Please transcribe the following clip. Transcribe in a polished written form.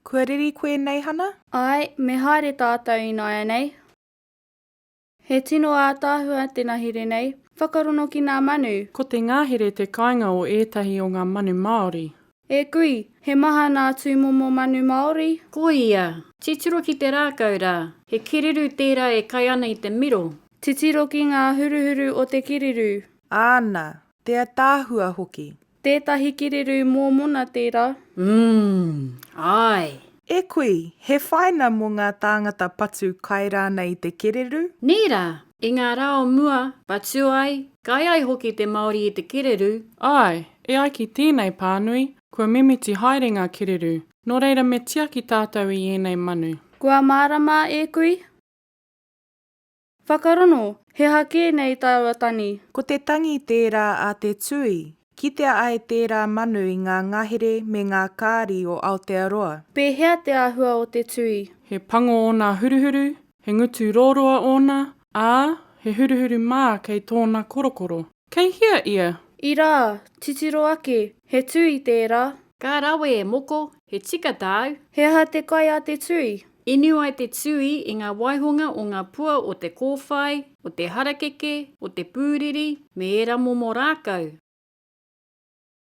Kua reri koe Neihana? Āe, me haere tātou ināianei. He tino ātaahua te ngahere nei. Whakarono ki ngā manu. Ko te ngahere te kāinga o ētahi o ngā manu māori. E kui, he maha nā tūmomo manu māori. Koia! Titiro ki te rākau rā. He kereru tērā e kai ana i te miro. Titiro ki ngā huruhuru o te kereru. Āna, te ataahua hoki. Tētahi kereru mōmona tērā. Umm, āe. E kui, he whaina mō ngā tāngata patu kai rānei i te kereru? Nē rā, i ngā rā o mua, patu ai, kai ai hoki te Māori i te kereru. Āe, e ai ki tēnei pānui, kua mimiti haere ngā kereru, nō reira me tiaki tātou i ēnei manu. Kua mārama e kui? Whakarono, he aha kē nei tāua tani? Ko te tangi tērā a te tūī. Kitea ai tērā manu i ngā ngahere me ngā kāri o Aotearoa. Pēhea te āhua o te tūī? He pango ōna huruhuru, he ngutu roroa ōna, ā, he huruhuru mā kei tōna korokoro. Kei hea ia? Irā, titiro ake, he tūī tērā. Ka rawe e moko, he tika tāu. He aha te kai a te tūī? Inu ai te tūī i ngā waihonga o ngā pua o te kōwhai, o te harakeke, o te pūriri, me ērā momo rākau.